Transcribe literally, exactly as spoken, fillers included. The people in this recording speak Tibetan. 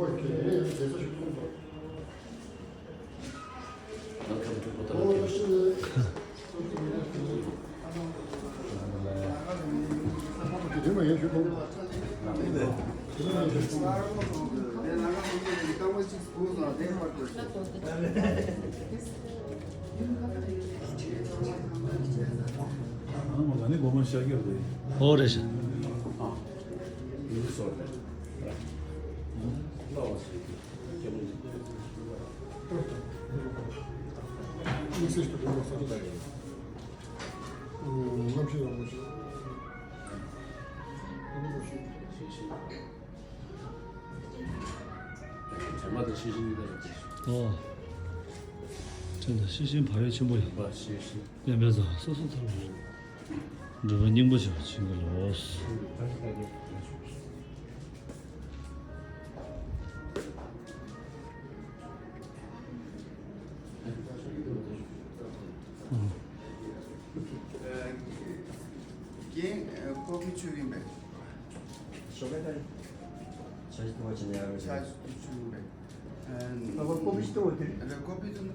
Welcome to Bhutan. ཨོ་རེད་ཤག་ཨོ། དྲན་དང་ཤེས་བཞིན་བག་ཡོད་ཆེན་པོ་ཡིན་པ་ཤེས་བཞིན། དབེན་པའི་རྩ་བ་སོ་སོར་ཐར་པ་ཡིན། འགྲོ་བའི་སྙིང་པོ་བྱེད་པ་བྱིན་གྱིས་རློབས། རྒན་ཀོ་པི་ཆུ་ཡིན་པས། ཞོགས་པ་ད་ཆ་ཞིག་ཏུ་བ་ཆེ་ནས་ཡར་ཆ་ཞིག་ཏུ་ཆུ་ཡིན་པས། ཨ་ཁོ་ཀོ་པི་ཞིག་ཏུ་བ་དེ་རེད། ཀོ་པི་དུ་